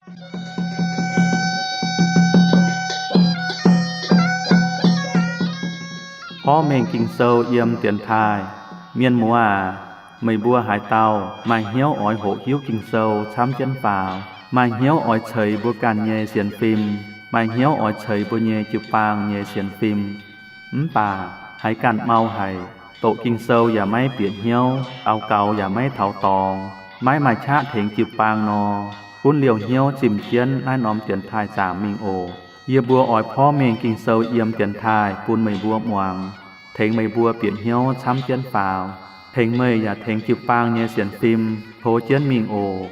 Porv mengh Ging-Sou yiem dienx taaih. Mienh muoz aac, meih mbuo haaix dauh maaih hnyouv oix hoqc hiuv Ging-Sou camv jienv faaux, maaih hnyouv oix ceix mbuo ganh nyei sienx fim, maaih hnyouv oix ceix mbuo nyei jiu-baang nyei sienx fim, mv baac haiz ganh mau haic, doqc Ging-Sou yaac maiv bieqc hnyouv, daux gaux yaac maiv taux dorngx, maiv maaih qaqv tengx jiu-baang nor, gunv liouh hnyouv zimh jienv naaiv norm dienx taaih zaangc mingh oc. Yie mbuo oix porv mengh Ging-Sou yiem dienx taaih bun meih mbuo muangx, tengx meih mbuo bieqc hnyouv camv jienv faaux, tengx meih yaac tengx jiu-baang nyei sienx fim tov jienv mingh oc.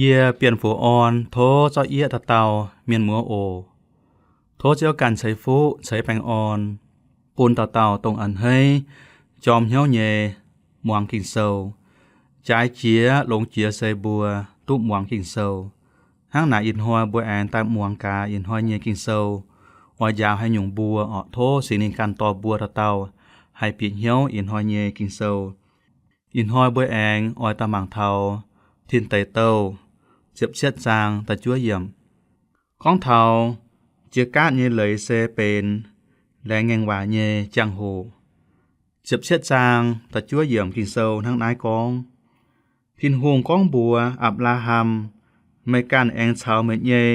Yie Bienh Fuoz Orn tov zorqv yieqv dauh dauh mienh muoz oc. Tov Ziouv ganh ceix fuqv ceix baengh orn bun dauh dauh dongh a'hneiv jorm hnyouv nyei muangx Ging-Sou. Jaaix jiex longx jiex se mbuo duqv muangx Ging-Sou. Hnangv naaic ih hnoi mbuo aengx daaih muangx gaax ih hnoi nyei Ging-Sou. Oix njaaux haaix nyungc mbuo orqc, tov Singx Lingh ganh dorh mbuo dauh dauh haih bieqc hnyouv ih hnoi nyei Ging-Sou. Ih hnoi mbuo aengx oix daaih mangc taux Tin Deic Douh ziepc cietv zaang da'juov yiemc. Gorngv taux jiex gaatv nyei leiz se benx laengz ngaengc waac nyei jangx-hoc. Ziepc cietv zaang da'juov yiemc Ging-Sou hnangv naaiv gorngv, Tin-Hungh gorngv mbuox Apc^laa^ham, Meih ganh aengx caux meih nyei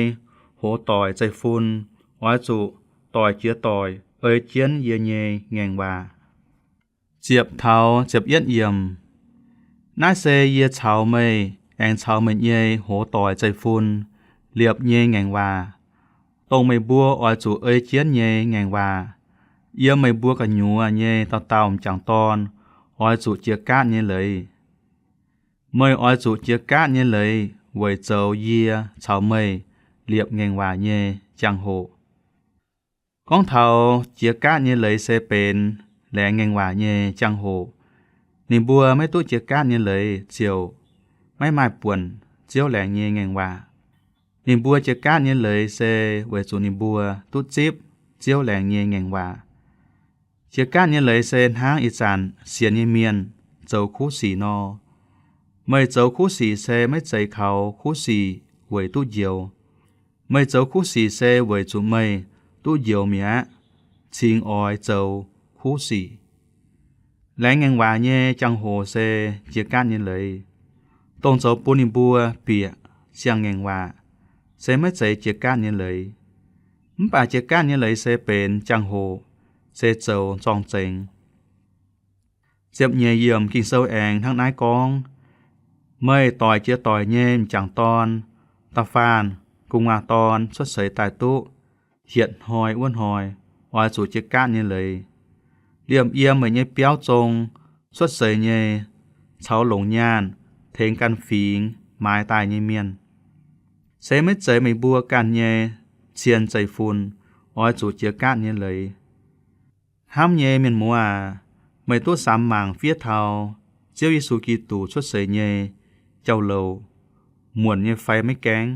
hoz doic zeiv-fun oix zuqc doic jiex doic ei jienv yie nyei ngaengc waac. Ziepc taux ziepc yietv yiemc. Naaiv se yie caux meih aengx caux meih nyei hoz doic zeiv-fun liepc nyei ngaengc waac, dongh meih mbuo oix zuqc ei jienv nyei ngaengc waac. Yiem meih mbuo gu'nyuoz nyei dauh dauh m'jangc dorn oix zuqc jiex gaatv nyei leiz. Meih oix zuqc jiex gaatv nyei leiz weic zoux yie caux meih liepc ngaengc waac nyei jangx-hoc. Gorngv taux jiex gaatv nyei leiz se benx laengz ngaengc waac nyei jangx-hoc. Ninh mbuo maiv duqv jiex gaatv nyei leiz ziouc maiv maaih buonc Ziouv laengz nyei ngaengc waac. Ninh mbuo jiex gaatv nyei leiz se weic zuqc ninh mbuo duqv zipv Ziouv laengz nyei ngaengc waac. Jiex gaatv nyei leiz se hnangv ih zanc sienx nyei mienh zoux kuv sic nor. Meih zoux kuv sic se maiv zeiz kaux kuv sic weic duqv njoux. Meih zoux kuv sic se weic zuqc meih duqv njoux mi'aqv, cingx oix zoux kuv sic. Laengz ngaengc waac nyei jangx-hoc se jiex gaatv nyei leiz, dongh zoux bun ninh mbuo bieqc siang-ngaengc waac, se maiv zeiz jiex gaatv nyei leiz. Mv baac jiex gaatv nyei leiz se benx jangx-hoc, se zoux zorng-zengx. Ziepc nyeic yiemc Ging-Sou aengx hnangv naaiv gorngv, Meih doic jiex doic nyei m'jangc dorn, da'faanh gu'nguaaz dorn cuotv seix daaih duqv hietc hnoi wuov hnoi, oix zuqc jiex gaatv nyei leiz. Liemh yiem meih nyei biauv zong cuotv seix nyei, caux longc nyaanh tengx ganh fingx maaiz daaih nyei mienh, se maiv zeiz meih mbuo ganh nyei cien zeiv-fun, oix zuqc jiex gaatv nyei leiz. Hnamv nyei mienh muoz aac, meih duqv samx mangc fiev taux Ziouv Yesu Giduc cuotv seix nyei jauv-louc muonc nyei fai maiv gaengh?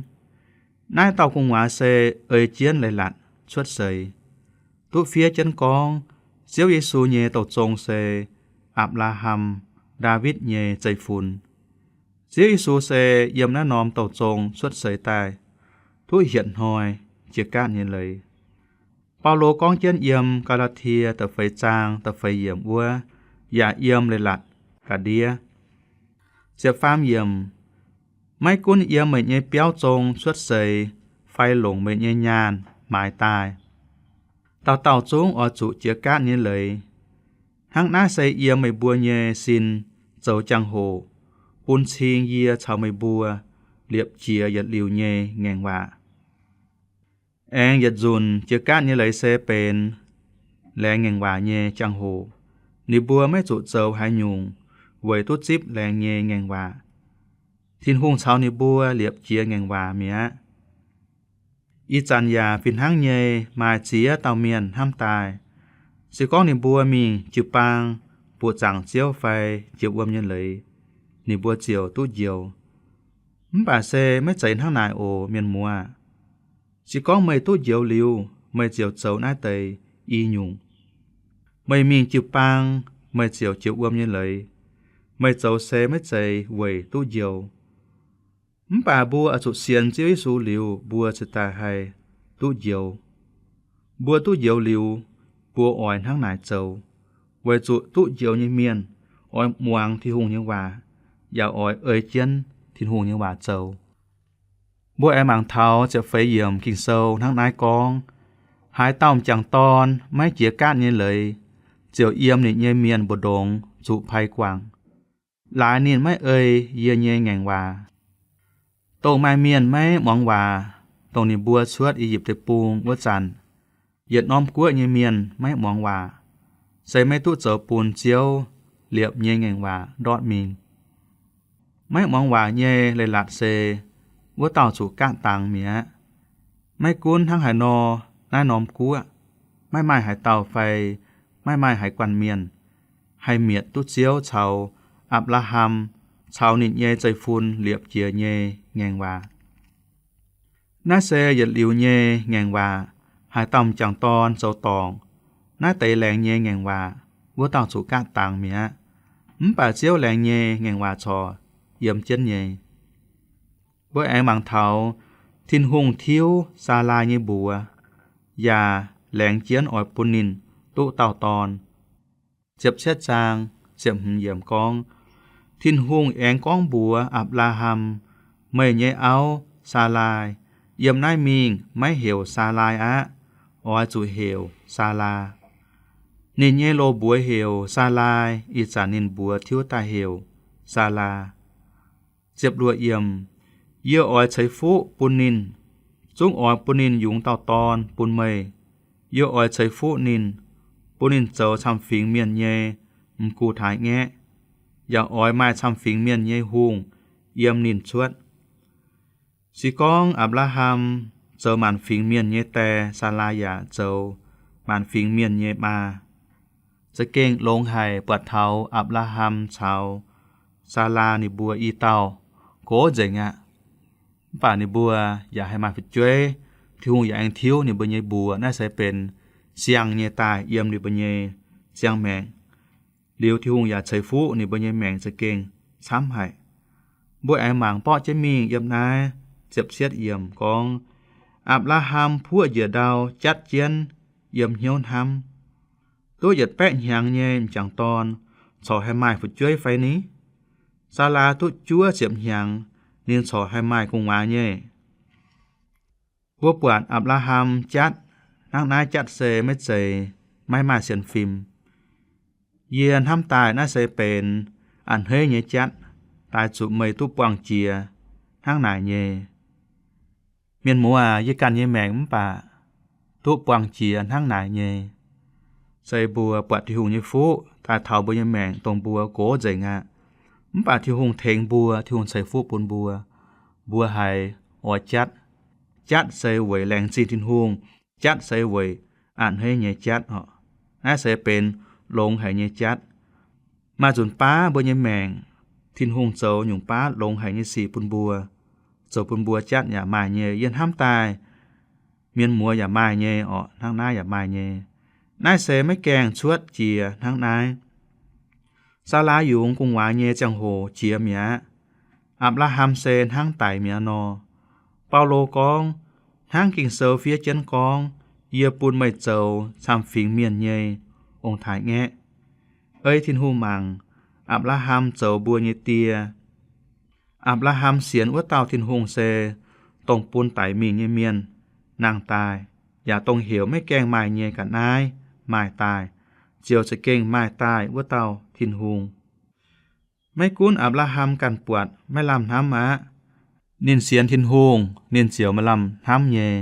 Naaiv dauh gu'nguaaz se ei jienv leiz-latc cuotv seix. Duqv fiev jienv gorngv, Ziouv Yesu nyei douh zong se Apc^laa^ham, Ndaawitv nyei zeiv-fun. Ziouv Yesu se yiem naaiv norm douh zong cuotv seix daaih duqv hietc hnoi jiex gaatv nyei leiz. Baulo gorngv jienv yiem Gaa^laa^tie da'feix zaang da'feix yiemc wuov, yaac yiem leiz-latc ga'ndiev. Ziepc faam yiemc, Maiv gunv yiem meih nyei biauv zong cuotv seix fai longc meih nyei nyaanh maaiz daaih, dauh dauh zungv oix zuqc jiex gaatv nyei leiz. Hnangv naaiv se yiem meih mbuo nyei sin zoux jangx-hoc bun cing yie caux meih mbuo liepc jiez yietc liuz nyei ngaengc waac. Aengx yietc nzunc jiex gaatv nyei leiz se benx laengz ngaengc waac nyei jangx-hoc. Ninh mbuo maiv zuqc zoux haaix nyungc weic duqv zipv laengz nyei ngaengc waac. Tin-Hungh caux ninh mbuo liepc jiez ngaengc waac mi'aqv. Ih zanc yaac fih hnangv nyei maaih ziex dauh mienh hnamv daaih, se gorngv ninh mbuo mingh jiu-baang buoqc zaangc Ziouv fai jiex wuom nyei leiz, ninh mbuo ziouc duqv njoux. Mv baac se maiv zeiz hnangv naaic oc, mienh muoz. Se gorngv meih duqv njoux liuz, meih ziouc zoux naaiv deix i nyungc. Meih mingh jiu-baang, meih ziouc jiex wuom nyei leiz. Meih zoux se maiv zeiz weic duqv njoux. Mv baac mbuo oix zuqc sienx Ziouv Yesu liuz, mbuo cingx daaih haih duqv njoux. Mbuo duqv njoux liuz, mbuo oix hnangv naaic zoux, weic zuqc duqv njoux nyei mienh oix muangx Tin-Hungh nyei waac, yaac oix ei jienv Tin-Hungh nyei waac zoux. Mbuo aengx mangc taux ziepc feix yiemc Ging-Sou hnangv naaiv gorngv, haaix dauh m'jangc dorn maiv jiex gaatv nyei leiz, ziouc yiem ninh nyei mienh mbu'ndongx zuqc pai guangc, laaix ninh maiv ei yie nyei ngaengc waac. Dongh maaih mienh maiv muangx waac, dongh ninh mbuo cuotv I^yipv Deic-Bung wuov zanc, yietc norm guoqv nyei mienh maiv muangx waac, se maiv duqv zoux bun Ziouv liepc nyei ngaengc waac ndortv mingh. Maiv muangx waac nyei leiz-latc se wuov dauh zuqc gaatv dangx mi'aqv. Maiv gunv hnangv haaix nor, naaiv norm guoqv maiv maaih haaix dauh fai maiv maaih haaix guanh mienh haih mietc duqv Ziouv caux Apc^laa^ham caux ninh nyei zeiv-fun liepc jiez nyei ngaengc waac. Naaiv se yietc liuz nyei ngaengc waac, haaix dauh m'jangc dorn zoux dorngc, naaiv deix laengz nyei ngaengc waac, wuov dauh zuqc gaatv dangx mi'aqv. Mv baac Ziouv laengz nyei ngaengc waac corc yiem jienv nyei. Mbuo aengx mangc taux Tin-Hungh tiuv Saalai nyei mbuox, yaac laengz jienv oix bun ninh duqv dauh dorn. Ziepc cietv zaang ziepc hmz yiemc gorngv, Tin-Hungh aengx gorngv mbuox Apc^laa^ham, Meih nyei auv, Saalai, yiem naaiv mingh maiv heuc Saalai aqv. Oix zuqc heuc Saalaa. Ninh nyei loz-mbuox heuc Saalai ih zanc ninh mbuox tiuv daaih heuc Saalaa. Ziepc luoqc yiemc, Yie oix ceix fuqv bun ninh, zungv oix bun ninh yungz dauh dorn bun meih. Yie oix ceix fuqv ninh, bun ninh zoux camv-fingx mienh nyei m'gux-taaix-ngaeqv, yaac oix maaih camv-fingx mienh nyei hungh yiem ninh cuotv. Se gorngv Apc^laa^ham zoux maanc fingx mienh nyei die, Saalaa yaac zoux maanc fingx mienh nyei maa. Za'gengh longx haic buatc taux Apc^laa^ham caux Saalaa ninh mbuo i dauh gox nzengc aqv. Mv baac ninh mbuo yaac haih maaih fu'jueiv. Tin-Hungh yaac aengx tiuv ninh mbuo nyei mbuox. Naaiv se benx siang nyei daaih yiem ninh mbuo nyei ziangh maengc. Liuz Tin-Hungh yaac ceix fuqv ninh mbuo nyei maengc za'gengh camv haic. Mbuo aengx mangc borqv jienv mingh yiem naaiv ziepc cietv yiemc gorngv, Apc^laa^ham puoqv njiec ndau jatv jienv yiem hnyouv hnamv, duqv yietc baeqv hnyangx nyei m'jangc dorn corc haih maaih fu'jueiv fai ni? Saalaa duqv juov ziepc hnyangx, ninh corc haih maaih gu'nguaaz nyei. Mbuo buatc Apc^laa^ham jatv hnangv naaiv jatv se maiv zeiz maiv maaih sienx fim. Yie hnamv daaih naaiv se benx a'hneiv nyei jatv, daaih zuqc meih duqv buangh jiex hnangv naaic nyei. Mienh muoz aac, yie ganh nyei maengc mv baac duqv buangh jiex hnangv naaic nyei. Se mbuo buatc Tin-Hungh nyei fuqv daaih taux mbuo nyei maengc dongh mbuo gox nzengc aqv. Mv baac Tin-Hungh tengx mbuo, Tin-Hungh ceix fuqv bun mbuo. Mbuo haiz oix jatv. Jatv se weic laengz zingh Tin-Hungh. Jatv se weic a'hneiv nyei jatv oc. Naaiv se benx longx haic nyei jatv. Maaih nzunc baav mbuo nyei maengc, Tin-Hungh zoux nyungc baav longx haic nyei sic bun mbuo, zoux bun mbuo jatv yaac maaih nyei. Yie hnamv daaih mienh muoz yaac maaih nyei oc, hnangv naaiv yaac maaih nyei. Naaiv se maiv gaengh cuotv jiex hnangv naaiv. Saalaa yungz gu'nguaaz nyei ziangh hoc jiex mi'aqv. Apc^laa^ham se hnangv daic mi'aqv nor. Baulo gorngv, hnangv Ging-Sou fiev jienv gorngv, Yie bun meih zoux camv-fingx mienh nyei ong-taaix-ngaeqv. Ei Tin-Hungh mangc, Apc^laa^ham zoux mbuo nyei die. Apc^laa^ham sienx wuov dauh Tin-Hungh se dongh bun daic mingh nyei mienh nangh daaih, yaac dongh heuc maiv gaengh maaih nyei ga'naaiv maaih daaih, ziouc za'gengh maaih daaih wuov dauh Tin-Hungh. Maiv gunv Apc^laa^ham ganh buatc maiv lamh hnamv aqv. Ninh sienx Tin-Hungh, ninh ziouc maaih lamh hnamv nyei.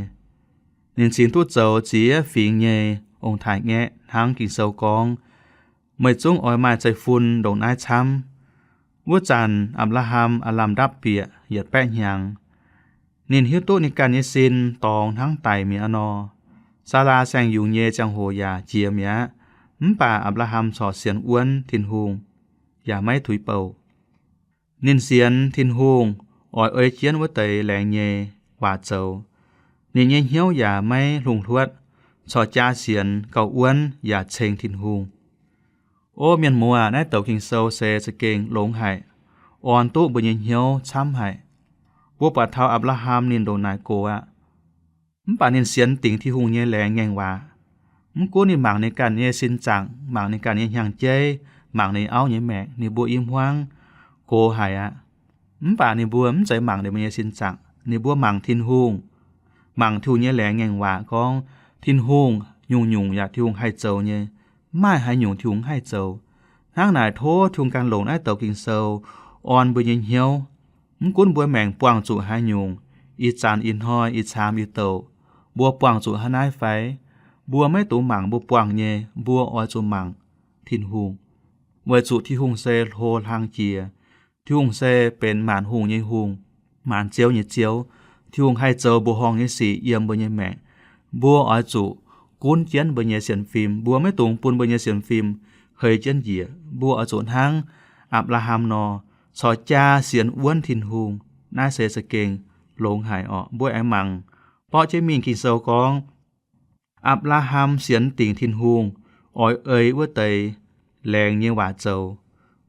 Ninh cingx duqv zoux ziex fingx nyei ong-taaix-ngaeqv hnangv Ging-Sou gorngv, Meih zungv oix maaih zeiv-fun ndongc naaiv camv. Wuov zanc Apc^laa^ham aav lamh ndapv bieqc yietc baeqv hnyangx. Ninh hiuv duqv ninh ganh nyei sin dorngx hnangv daic mi'aqv nor. Saalaa saeng-yungz nyei ziangh hoc yaac jiex mi'aqv. Mv baac Apc^laa^ham corc sienx wuonv Tin-Hungh, yaac maiv tuix bouc. Ninh sienx Tin-Hungh, oix ei jienv wuov deix laengz nyei waac zoux. Ninh nyei hnyouv yaac maiv hlungx hluotv, corc jaa sienx gauh wuonv yaac ceng Tin-Hungh. O mienh muoz, naaiv douc Ging-Sou se za'gengh longx haic, orn duqv mbuo nyei hnyouv camv haic. Mbuo buatc taux Apc^laa^ham ninh ndongc naaic gox aqv. Mv baac ninh sienx dingc Tin-Hungh nyei laengz ngaengc waac. Mv gunv ninh mangc ninh ganh nyei sin zaangc, mangc ninh ganh nyei hnyangx-jeiv, mangc ninh auv nyei maengc, ninh mbuo i hmuangv gox haic aqv. Mv baac ninh mbuo mv zeiz mangc ninh mbuo nyei sin zaangc, ninh mbuo mangc Tin-Hungh, mangc Tin-Hungh nyei laengz ngaengc waac gorngv Tin-Hungh nyungc-nyungc yaac Tin-Hungh haih zoux nyei. Mv maaih haaix nyungc Tin-Hungh mv haih zoux. Hnangv naaic tov Tin-Hungh ganh longc naaiv douc Ging-Sou orn mbuo nyei hnyouv. Mv gunv mbuo maengc buangh zuqc haaix nyungc, ih zanc ih hnoi ih caamx ih douc, mbuo buangh zuqc hnangv naaiv fai, mbuo maiv dungx mangc mbuo buangh nyei, mbuo oix zuqc mangc Tin-Hungh. Weic zuqc Tin-Hungh se hlo hlang jiex. Tin-Hungh se benx maanc hungh nyei Hungh, maanc ziouv nyei Ziouv. Tin-Hungh haih zoux mbuoqc horngh nyei sic yiem mbuo nyei maengc. Mbuo oix zuqc gunv jienv mbuo nyei sienx fim. Mbuo maiv dungx bun mbuo nyei sienx fim heix jienv njiec. Mbuo oix zuqc hnangv Apc^laa^ham nor, corc jaa sienx wuonv Tin-Hungh. Naaiv se za'gengh longx haic orqc. Mbuo aengx mangc borqv jienv mingh Ging-Sou gorngv, Apc^laa^ham sienx dingc Tin-Hungh, oix ei wuov deix laengz nyei waac zoux.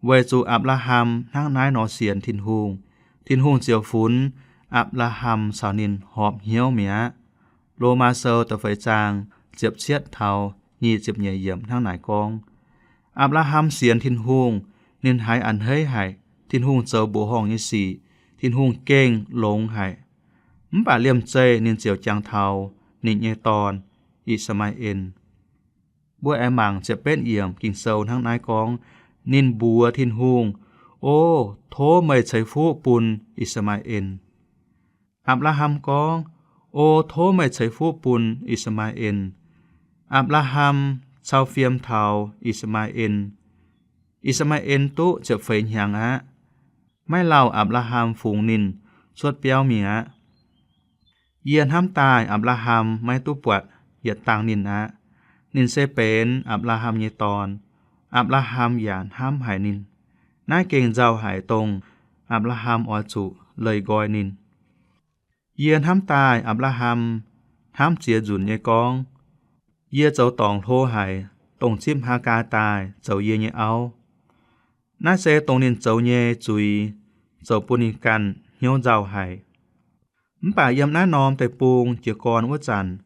Weic zuqc Apc^laa^ham hnangv naaiv nor sienx Tin-Hungh, Tin-Hungh ziouc funx Apc^laa^ham caux ninh horpc hnyouv mi'aqv. Lomaa Sou da'feix zaang ziepc cietv taux nyic ziepc nyeic yiemc hnangv naaic gorngv, Apc^laa^ham sienx Tin-Hungh, ninh haiz a'hneiv haic Tin-Hungh zoux mbuoqc horngh nyei sic. Tin-Hungh gengh longx haic. Mv baac liemh zeih ninh ziouc jangx taux ninh nyei dorn, I^saa^maa^en. Mbuo aengx mangc ziepc betv yiemc Ging-Sou hnangv naaiv gorngv, ninh mbuox Tin-Hungh, O, tov meih ceix fuqv bun I^saa^maa^en. Apc^laa^ham gorngv, O, tov meih ceix fuqv bun I^saa^maa^en. Apc^laa^ham cau fiem taux I^saa^maa^en. I^saa^maa^en duqv ziepc feix hnyangx aqv. Maiv lauh Apc^laa^ham fungx ninh cuotv biauv mingh aqv. Yie hnamv daaih Apc^laa^ham maiv duqv buatc yietc dangh ninh aqv. Ninh se benx Apc^laa^ham nyei dorn. Apc^laa^ham yaac hnamv haic ninh. Naaiv gengh nzauh haic dongh Apc^laa^ham oix zuqc leih nqoi ninh. Yie hnamv daaih Apc^laa^ham hnamv ziex nzunc nyei gorngv, Yie zoux dorngc hlo haic, dongh zipv Haagaa daaih zoux yie nyei auv. Naaiv se dongh ninh zoux nyei zuiz zoux bun ninh ganh hnyouv nzauh haic. Mv baac yiem naaiv norm deic-bung jiez gorn wuov zanc,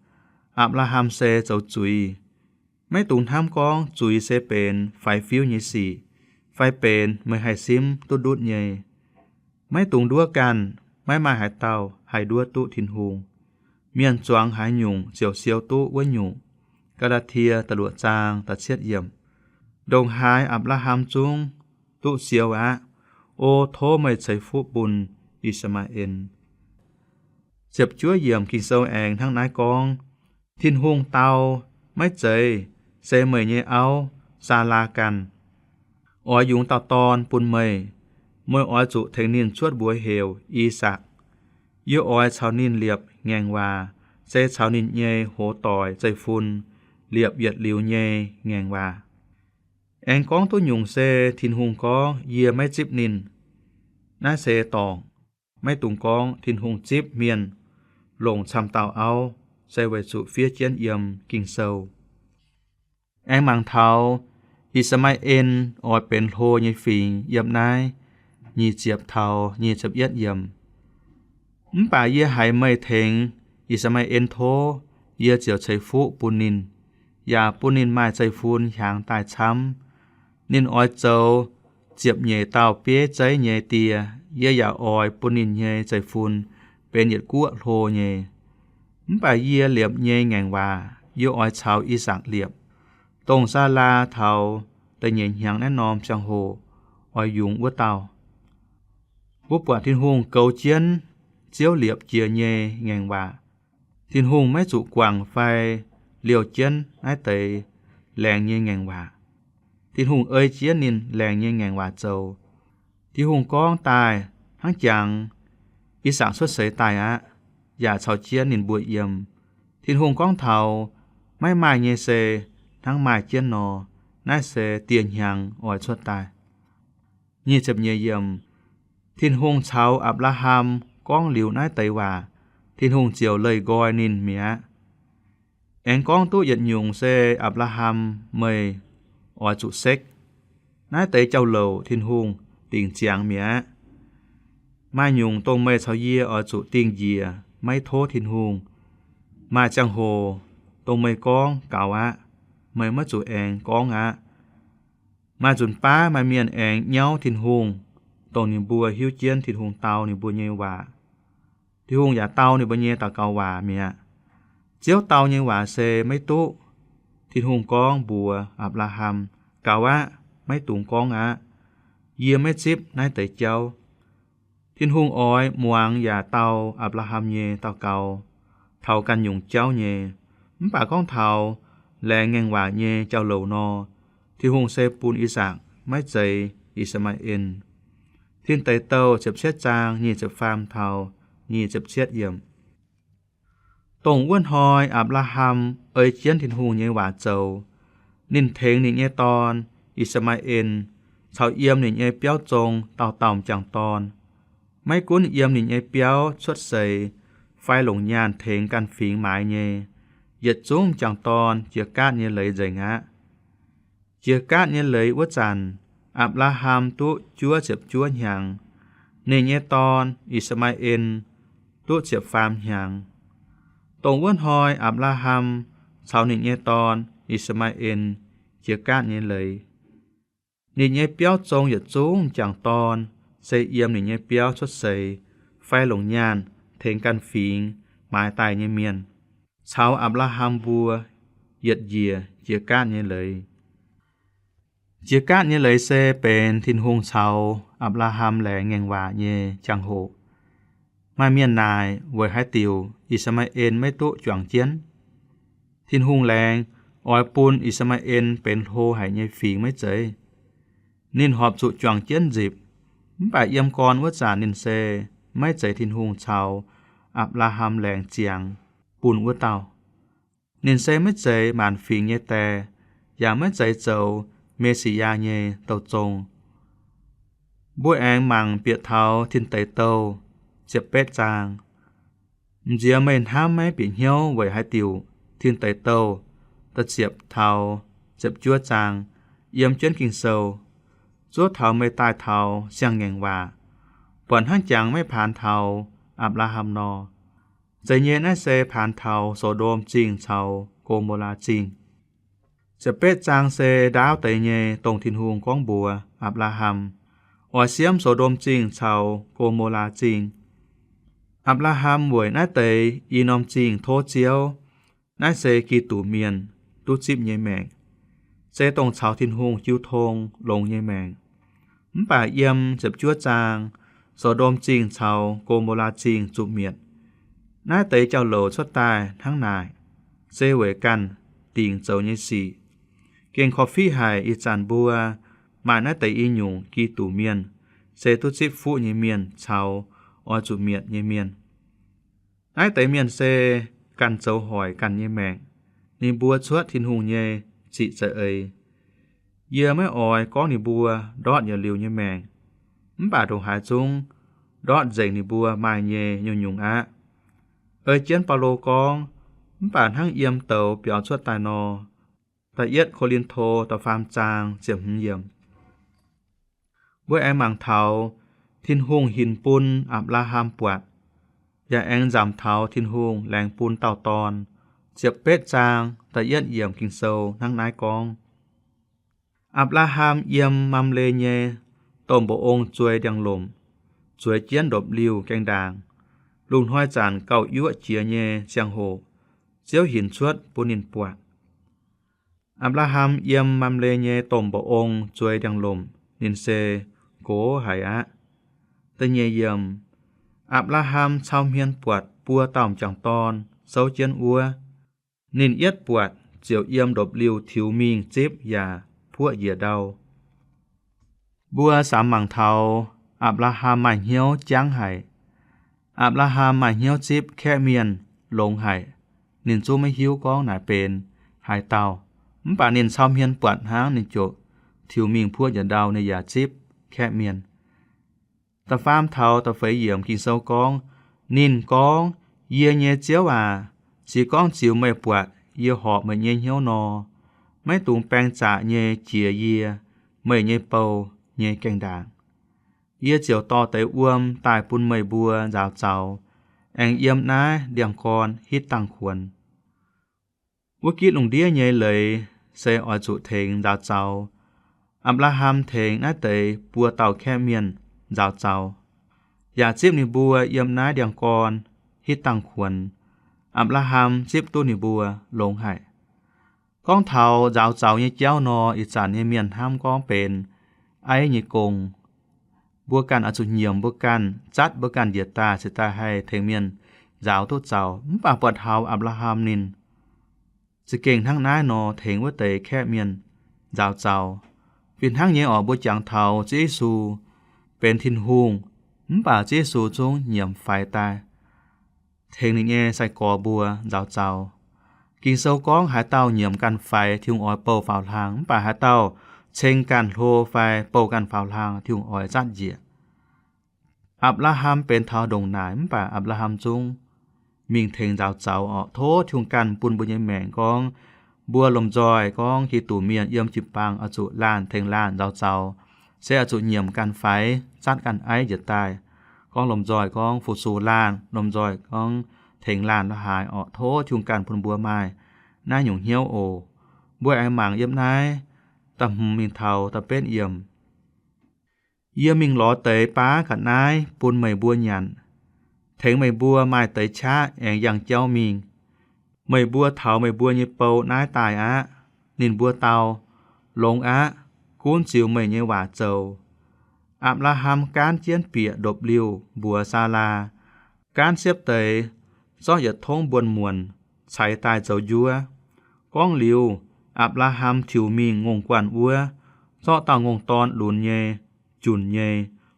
Apc^laa^ham se zoux zuiz. Maiv dungx hnamv gorngv zuiz se benx faix-fiuv nyei sic, fai benx meih haih simv duqv ndutv nyei. Maiv dungx nduov ganh, maiv maaih haaix dauh haih nduov duqv Tin-Hungh. Mienh zuangx haaix nyungc ziouc siou duqv wuov nyungc. Gaa^laa^tie da'luoqc zaang da'cietv yiemc. Ndongc haaix Apc^laa^ham zungv duqv siou aqv. O tov meih ceix fuqv bun I^saa^maa^en. Ziepc juov yiemc Ging-Sou aengx hnangv naaiv gorngv, Tin-Hungh dau, Maiv zeiz, se meih nyei auv, Saalaa, ganh oix yungz dauh dorn bun meih. Meih oix zuqc tengx ninh cuotv mbuox heuc I^sakc. Yie oix caux ninh liepc ngaengc waac, se caux ninh nyei hoz doic zeiv-fun liepc yietc liuz nyei ngaengc waac. Aengx gorngv duqv nyungc se Tin-Hungh gorngv, Yie maiv zipv ninh. Naaiv se dorngc. Maiv dungx gorngv Tin-Hungh zipv mienh longc camv dauh auv, se weic zuqc fiev jienv yiem Ging-Sou. Aengx mangc taux I^saa^maa^en oix benx hlo nyei fingx yiem naaiv nyic ziepc taux nyic ziepc yietv yiemc. Mv baac yie haiz meih tengx I^saa^maa^en tov, yie ziouc ceix fuqv bun ninh, yaac bun ninh maaih zeiv-fun hiaangx daaih camv. Ninh oix zoux ziepc nyeic dauh bieiv zeiv nyei die. Yie yaac oix bun ninh nyei zeiv-fun benx yietc guoqv hlo nyei. Mv baac yie liepc nyei ngaengc waac yie oix caux I^sakc liepc, dongh Saalaa taux da'nyeic hnyangx naaiv norm ziangh hoc oix yungz wuov dauh. Mbuo buatc Tin-Hungh goux jienv Ziouv liepc jiex nyei ngaengc waac. Tin-Hungh maiv zuqc guangc fai liouh jienv naaiv deix laengz nyei ngaengc waac. Tin-Hungh ei jienv ninh laengz nyei ngaengc waac zoux. Tin-Hungh gorngv daaih hnangv jangx, I^sakc cuotv seix daaih aqv, yaac caux jienv ninh mbuo yiem. Tin-Hungh gorngv taux maiv maaih nyei se hnangv maaih jienv nor. Naaiv se dieh hnyangx oix cuotv daaih. Nyic ziepc nyeic yiemc, Tin-Hungh caux Apc^laa^ham gorngv liuz naaiv deix waac, Tin-Hungh ziouc leih nqoi ninh mi'aqv. Aengx gorngv duqv yietc nyungc se Apc^laa^ham meih oix zuqc sekv. Naaiv deix jauv-louc Tin-Hungh dingc ziangx mi'aqv. Maaih nyungc dongh meih caux yie oix zuqc dingh njiec maiv tov Tin-Hungh. Maaih ziangh hoc dongh meih gorngv gaux aqv, meih maiv zuqc aengx gorngv aqv. Maaih nzunc baav maaih mienh aengx nyauv Tin-Hungh, dongh ninh mbuo hiuv jienv Tin-Hungh dau ninh mbuo nyei waac. Tin-Hungh yaac dau ninh mbuo nyei daux gaux waac mi'aqv. Ziouv dau nyei waac se maiv duqv. Tin-Hungh gorngv mbuox Apc^laa^ham, Gaux aqv, maiv dungx gorngv aqv. Yie maiv zipv naaiv deix jauv. Tin-Hungh oix muangx yaac dau Apc^laa^ham nyei daux gaux taux ganh nyungc jauv nyei. Mv baac gorngv taux laengz ngaengc waac nyei jauv-louc nor, Tin-Hungh se bun I^sakc maiv zeiz I^saa^maa^en. Tin Deic Douh ziepc cietv zaang nyic ziepc faam taux nyic ziepc cietv yiemc. Dongh wuov hnoi Apc^laa^ham ei jienv Tin-Hungh nyei waac zoux. Ninh tengx ninh nyei dorn, I^saa^maa^en, caux yiem ninh nyei biauv zong dauh dauh m'jangc dorn. Maiv gunv yiem ninh nyei biauv cuotv seix fai longc nyaanh tengx ganh fingx maaiz nyei, yietc zungv m'jangc dorn jiex gaatv nyei leiz nzengc aqv. Jiex gaatv nyei leiz wuov zanc, Apc^laa^ham duqv juov ziepc juov hnyangx. Ninh nyei dorn, I^saa^maa^en, duqv ziepc faam hnyangx. Dongh wuov hnoi Apc^laa^ham caux ninh nyei dorn, I^saa^maa^en, jiex gaatv nyei leiz. Ninh nyei biauv zong yietc zungv m'jangc dorn se yiem ninh nyei biauv cuotv seix fai longc nyaanh tengx ganh fingx maaiz daaih nyei mienh, caux Apc^laa^ham mbuo yietc njiec jiex gaatv nyei leiz. Jiex gaatv nyei leiz se benx Tin-Hungh caux Apc^laa^ham laengz ngaengc waac nyei jangx-hoc. Maaih mienh naaic weic haaix diuc I^saa^maa^en maiv duqv juangc jienv. Tin-Hungh laengz oix bun I^saa^maa^en benx hlo haic nyei fingx maiv zeiz. Ninh horpc zuqc juangc jienv nzipc, mv baac yiem gorn wuov zanc ninh se maiv zeiz Tin-Hungh caux Apc^laa^ham laengz ziangx bun wuov dauh. Ninh se maiv zeiz maanc fingx nyei die, yaac maiv zeiz zoux Me^si^yaa nyei douh zong. Mbuo aengx mangc bieqc taux Tin Deic Douh ziepc betv zaang. M'nziex meih hnamv maiv bieqc hnyouv weic haaix diuc Tin Deic Douh da'ziepc taux ziepc juov zaang yiem jienv Ging-Sou, zuov taux meih daaih taux siang-ngaengc waac, buatc hnangv jangx maiv paanx taux Apc^laa^ham nor. Zeiz nyei, naaiv se paanx taux So^ndom Zingh caux Go^mo^laa Zingh. Ziepc betv zaang se ndaauv deix nyei dongh Tin-Hungh gorngv mbuox Apc^laa^ham oix siemv So^ndom Zingh caux Go^mo^laa Zingh. Apc^laa^ham weic naaiv deix i norm zingh tov Ziouv. Naaiv se Giduc Mienh duqv zipv nyei maengc, se dongh caux Tin-Hungh jiu tong longx nyei maengc. Mv baac yiem ziepc juov zaang, So^ndom Zingh caux Go^mo^laa Zingh zuqc mietc. Naaiv deix jauv-louc cuotv daaih hnangv naaic, se weic ganh dingc zoux nyei sic. Gengh korv-fiqv haic ih zanc mbuo maaih naaiv deix i nyungc Giduc Mienh, se duqv zipv fuqv nyei mienh caux oix zuqc mietc nyei mienh. Naaiv deix mienh se ganh zoux hoic ganh nyei maengc. Ninh mbuo cuotv Tin-Hungh nyei ziqc za'eix. Yie maiv oix gorngv ninh mbuo ndortv yietc liuz nyei maengc, mv baac ndongc haaix zungv ndortv nzengc ninh mbuo maaih nyei nyungc-nyungc aqv. Ei jienv Baulo gorngv, mv baac hnangv yiem douz biaux cuotv daaih nor. Da'yietv Ko^lin^to da'faam zaang ziepc hmz yiemc. Mbuo aengx mangc taux Tin-Hungh hinc bun Apc^laa^ham buatc, yaac aengx nzamc taux Tin-Hungh laengz bun dauh dorn. Ziepc betv zaang da'yietv yiemc Ging-Sou hnangv naaiv gorngv, Apc^laa^ham yiem Mamle nyei domh mba'ong zuei ndiangx-lomc, zueiz jienv ndopv-liuh gaengh ndaangc. Lungh hnoi zanc gauh yuoqv jiex nyei ziangh hoc, Ziouv hinc cuotv bun ninh buatc. Apc^laa^ham yiem Mamle nyei domh mba'ong zueiz ndiangx-lomc, ninh se nqox haic aqv. Da'nyeic yiemc, Apc^laa^ham cau hmien buatc buo dauh m'jangc dorn souv jienv wuov. Ninh yietv buatc ziouc yiem ndopv-liuh tiux mingh zipv yaac puoqv njiec ndau. Mbuo samx mangc taux Apc^laa^ham maaih hnyouv jangv haic. Apc^laa^ham maaih hnyouv zipv kaeqv mienh longx haic. Ninh zungv maiv hiuv gorngv naaic benx haaix dauh, mv baac ninh cau hmien buatc hnangv, ninh ziouc tiux mingh puoqv njiec ndau, ninh yaac zipv kaeqv mienh. Da'faam taux da'feix yiemc Ging-Sou gorngv, ninh gorngv, Yie nyei Ziouv aac, se gorngv ziux meih buatc yie horpc meih nyei hnyouv nor, maiv dungx baeng zaqc nyei jiex yie, meih nyei bou, nyei gaengh ndaangc. Yie ziouc dorh deix wuom daaih bun meih mbuo nzaaux zaux, aengx yiem naaiv ndiangx-gorn hitv dangh kuonx. Wuov gitv lungh ndiev nyei leiz se oix zuqc tengx nzaaux zaux. Apc^laa^ham tengx naaiv deix buo dauh kaeqv mienh nzaaux zaux, yaac zipv ninh mbuo yiem naaiv ndiangx-gorn hitv dangh kuonx. Apc^laa^ham zipv duqv ninh mbuo longx haic. Gorngv taux nzaaux zaux nyei jauv nor, ih zanc nyei mienh hnamv gorngv benx aiv nyei gong. Mbuo ganh oix zuqc nyiemc mbuo ganh, zatv mbuo ganh njiec daaih cingx daaih haih tengx mienh nzaaux duqv zaux. Mv baac buatc taux Apc^laa^ham ninh za'gengh hnangv naaiv nor tengx wuov deix kaeqv mienh nzaaux zaux. Fih hnangv nyei oc, mbuo jangx taux Ziouv Yesu benx Tin-Hungh, mv baac Ziouv Yesu zungv nyiemc faix daaih tengx ninh nyei sai-gorx mbuo nzaaux zaux. Ging-Sou gorngv haaix dauh nyiemc ganh faix, Tin-Hungh oix bou faaux hlang, mv baac haaix dauh ceng ganh hlo fai bou ganh faaux hlang, Tin-Hungh oix zatv njiec. Apc^laa^ham benx taux ndongc naaic, mv baac Apc^laa^ham zungv mingh tengx nzaaux zaux orqc. Tov Tin-Hungh ganh bun mbuo nyei maengc gorngv mbuo lomh nzoih gorngv Giduc mienh yiem jiu-baang oix zuqc laanh tengx laanh nzaaux zaux, se oix zuqc nyiemc ganh faix, zatv ganh aiv njiec daaih. Gorngv lomh nzoih gorngv fu-sux laanh, lomh nzoih gorngv tengx laanh la'haaix orqc. Tov Tin-Hungh ganh bun mbuo maaih naaiv nyungc hnyouv oc. Mbuo aengx mangc yiem naaiv da'hmz mingh taux da'betv yiemc. Yie mingh lorz deix baav ga'naaiv bun meih mbuo nyanc, tengx meih mbuo maaih deix qaqv aengx yangh jauv mingh. Meih mbuo taux meih mbuo nyei bou naaiv daaih aqv. Ninh mbuo dau, Longx aqv. Gunv ziux meih nyei waac zoux. Apc^laa^ham gaanv jienv bieqc ndopv-liuh mbuox Saalaa. Gaanv siepv deix zorqv yietc tongv mbuonx-muonc ceix daaih zoux njuov. Gorngv liuz, Apc^laa^ham tiux mingh ngongh guanh wuov, zorqv dauh ngongh dorn lunx nyei, junc nyei,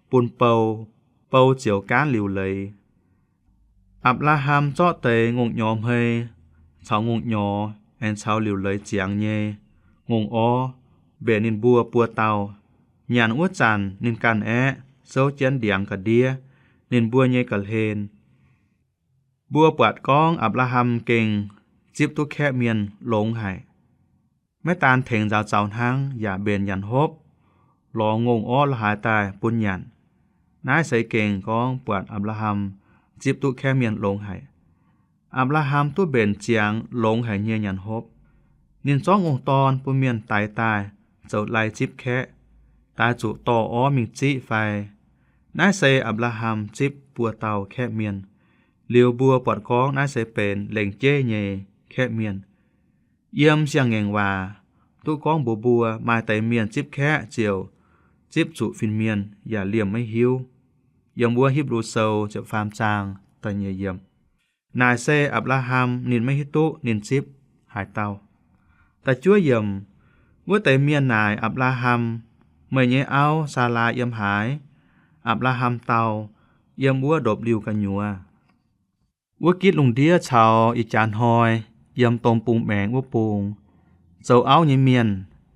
bun bou. Bou ziouc gaanv liuc leiz. Apc^laa^ham zorqv deix ngongh nyorx hmei caux ngongh nyorx aengx caux liuc leiz ziangx nyei ngongh orv mbenc ninh mbuo buo dauh. Nyanc wuov zanc ninh ganh aeqv, souv jienv ndiangx ga'ndiev, ninh mbuo nyei ga'hlen. Mbuo buatc gorngv Apc^laa^ham gengh zipv duqv kaeqv mienh longx haic. Maiv daan tengx nzaaux zaux hnangv, yaac mbenc nyanc hopv, lorz ngongh orv la'haaix daaih bun nyanc. Naaiv se gengh gorngv buatc Apc^laa^ham zipv duqv kaeqv mienh longx haic. Apc^laa^ham duqv mbenc ziangx longx haic nyei nyanc hopv. Ninh zorqv ngongh dorn bun mienh daix daaih zoux lai zipv kaeqv, daaih zuqc dorh orv mingh ziqv fai? Naaiv se Apc^laa^ham zipv buo dauh kaeqv mienh. Liuz mbuo buatc gorngv naaiv se benx lengc jeiv nyei kaeqv mienh. Yiem siang-ngaengc waac duqv gorngv mbuox mbuo, maaih deix mienh zipv kaeqv ziouc zipv zuqc fin-mienh yaac liemh maiv hiuv. Yiem wuov Hipv^lu Sou ziepc faam zaang da'nyeic yiemc. Naaic se Apc^laa^ham ninh maiv hiuv duqv ninh zipv haaix dauh. Da'juov yiemc, wuov deix mienh naaic Apc^laa^ham, Meih nyei auv, Saalaa, yiem haaix? Apc^laa^ham dau, Yiem wuov ndopv-liuh gu'nyuoz. Wuov gitv lungh ndiev caux ih jaax hnoi yiem domh bung maengx wuov bung, zoux auv nyei mienh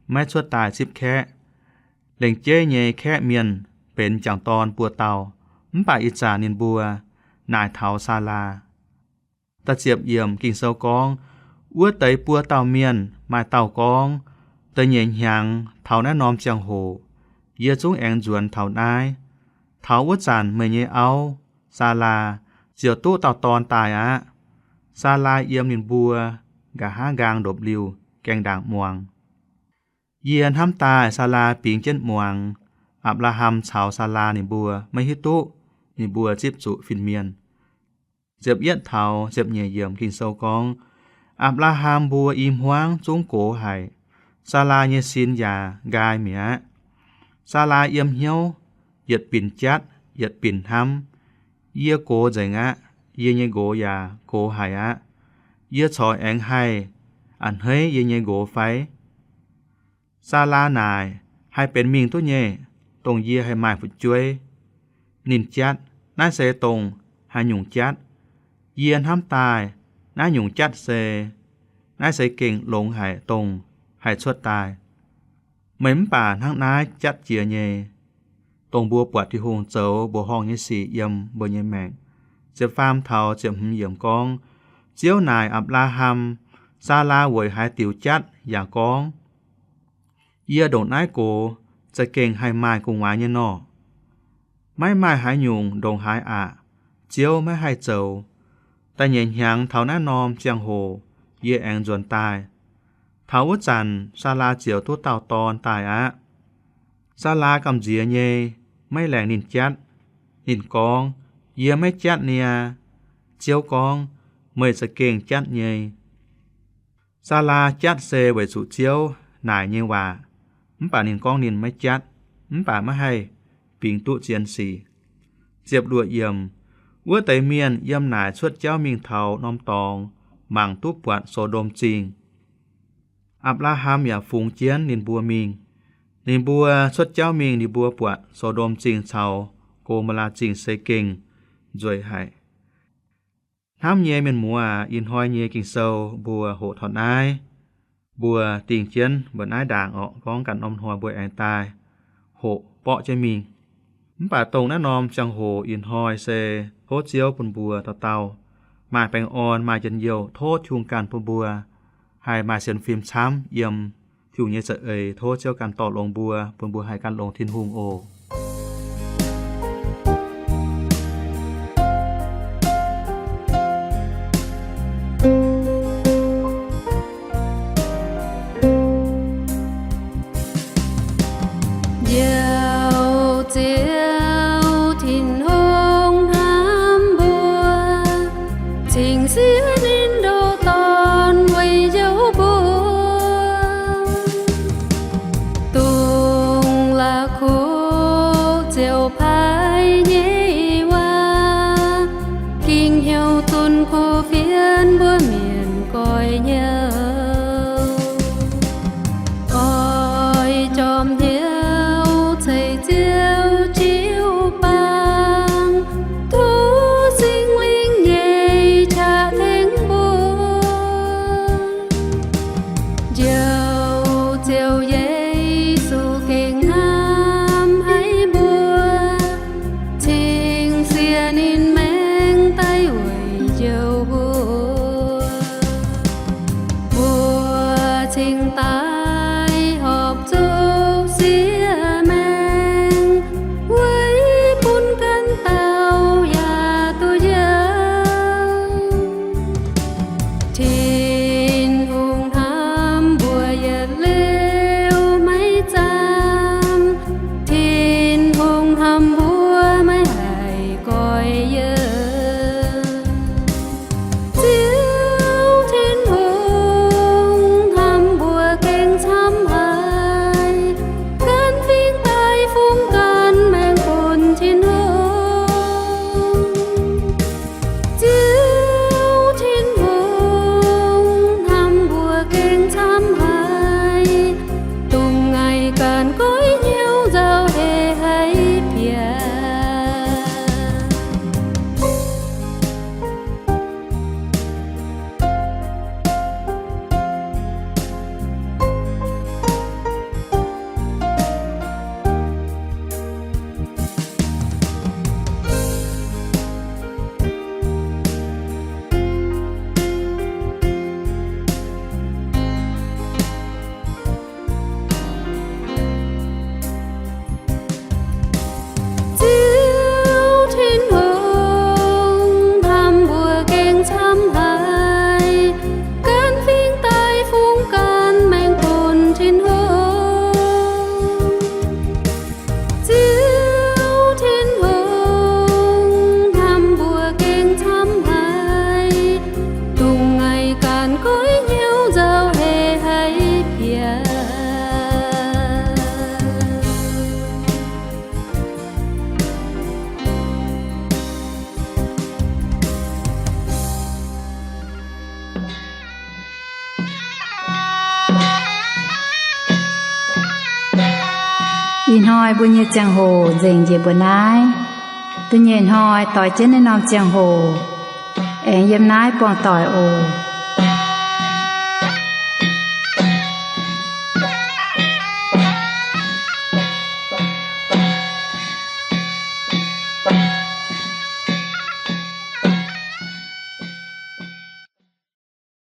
maiv cuotv daaih zipv kaeqv. Lengc jeiv nyei kaeqv mienh benx jangc dorn buo dauh, mv baac ih zanc ninh mbuo naaic taux Saalaa. Da'ziepc yiemc Ging-Sou gorngv, Wuov deix buo dauh mienh maaih dauh gorngv, Da'nyeic hnyangx taux naaiv norm ziangh hoc yie zungv aengx nzuonx taux naaiv. Taux wuov zanc meih nyei auv, Saalaa, ziouc duqv dauh dorn daaih aqv. Saalaa yiem ninh mbuo nqa'haav nqaang ndopv-liuh gaengh ndaangc muangx. Yie hnamv daaih Saalaa bingx jienv muangx. Apc^laa^ham caux Saalaa ninh mbuo maiv hiuv duqv ninh mbuo zipv zuqc fin-mienh. Ziepc yietv taux ziepc nyeic yiemc Ging-Sou gorngv, Apc^laa^ham mbuo i hmuangv zungv gox haic. Saalaa nyei sin yaac nqaai mi'aqv. Saalaa yiem hnyouv yietc binc jatv yietc binc hnamv, Yie gox nzengc aqv. Yie nyei nqox yaac gox haic aqv. Yie corc aengx haih a'hneiv yie nyei nqox fai? Saalaa naaic, Haih benx mingh duqv nyei, dongh yie haih maaih fu'jueiv. Ninh jatv, Naaiv se dongh haaix nyungc jatv? Yie hnamv daaih naaiv nyungc jatv se, naaiv se gengh longx haic dongh haih cuotv daaih. Meih mv baac hnangv naaiv jatv jiex nyei. dongh mbuo buatc Tin-Hungh zoux mbuoqc horngh nyei sic yiem mbuo nyei maengc. Ziepc faam taux ziepc hmz yiemc gorngv, Ziouv naaic Apc^laa^ham, Saalaa weic haaix diuc jatv yaac gorngv, Yie ndongc naaiv gox za'gengh haih maaih gu'nguaaz nyei nor? Maiv maaih haaix nyungc ndongc haaix aqc. Ziouv maiv haih zoux. Da'nyeic hnyangx taux naaiv norm ziangh hoc yie aengx nzuonx daaih. Taux wuov zanc Saalaa ziouc duqv dauh dorn daaih aqv. Saalaa gamh nziex nyei, maiv laengz ninh jatv. Ninh gorngv, Yie maiv jatv niaa. Ziouv gorngv, Meih za'gengh jatv nyei. Saalaa jatv se weic zuqc Ziouv naaic nyei waac, mv baac ninh gorngv ninh maiv jatv, mv baac maiv haih bingx duqv zien sic. Ziepc luoqc yiemc, wuov deix mienh yiem naaic cuotv jauv mingh taux norm dorngx mangc duqv buatc So^ndom Zingh. Apc^laa^ham yaac fungx jienv ninh mbuo mingh. Ninh mbuo cuotv jauv mingh, ninh mbuo buatc So^ndom Zingh caux Go^mo^laa Zingh se gengh nzueic haic. Hnamv nyei mienh muoz aac, ih hnoi nyei Ging-Sou mbuo hoqc taux naaiv. Mbuo dingh jienv mbuo naaiv ndaangc orqc, gorngv ganh norm hnoi mbuo aengx daaih hoqc borqv jienv mingh. Mv baac dongh naaiv norm ziangh hoc ih hnoi se tov Ziouv bun mbuo dauh dauh maaih baengh orn, maaih njien-youh. Tov Tin-Hungh ganh bun mbuo haih maaih sienx fim camv yiem Tin-Hungh nyei za'eix. Tov Ziouv ganh dorh longx mbuo, bun mbuo haih gan longx Tin-Hungh oc. Njoux Ziouv Tin-Hungh hnamv mbuo, cingx siev ninh ndoh Dorn weic njoux mbuo. Dongh la'kuqv ziouc paaiv nyei waac, ging hnyouv zunc kuv fienx mbuo mienh goix nyouh. Oix jorm hnyouv ceix Ziouv jiu-baang, tov Singx Lingh nyei qaqv tengx mbuo. Njoux Ziouv Yesu gengh hnamv haic mbuo, cingx siev ninh maengx daaih weic njoux mbuo. Mbuo cingx daaih horpc zuqc siev maengx, weic bun ganh dauh yaac duqv yiem. Tin-Hungh hnamv mbuo yietc liuz maiv zaamv, Tin-Hungh hnamv mbuo maiv haih goix yiem. Ziouv Tin-Hungh hnamv mbuo gengh camv haic, gan fingx daaih fungx ganh maengx bun Tin-Hungh. Ziouv Tin-Hungh hnamv mbuo gengh camv haic, dongh ngaih ganh goiv hnyouv nzauh heh haic bieqc. Ziouv Tin-Hungh hnamv mbuo gengh camv haic, gan fingx daaih fungx ganh maengx bun Tin-Hungh. Ziouv Tin-Hungh hnamv mbuo gengh camv haic, dongh ngaih ganh goiv hnyouv nzauh heh haic bieqc. Ih hnoi mbuo nyei ziangh hoc nzengc njiec mbuo naaiv. Da'nyeic hnoi doix jienv naaiv norm ziangh hoc aengx yiem naaiv buangh doic oc.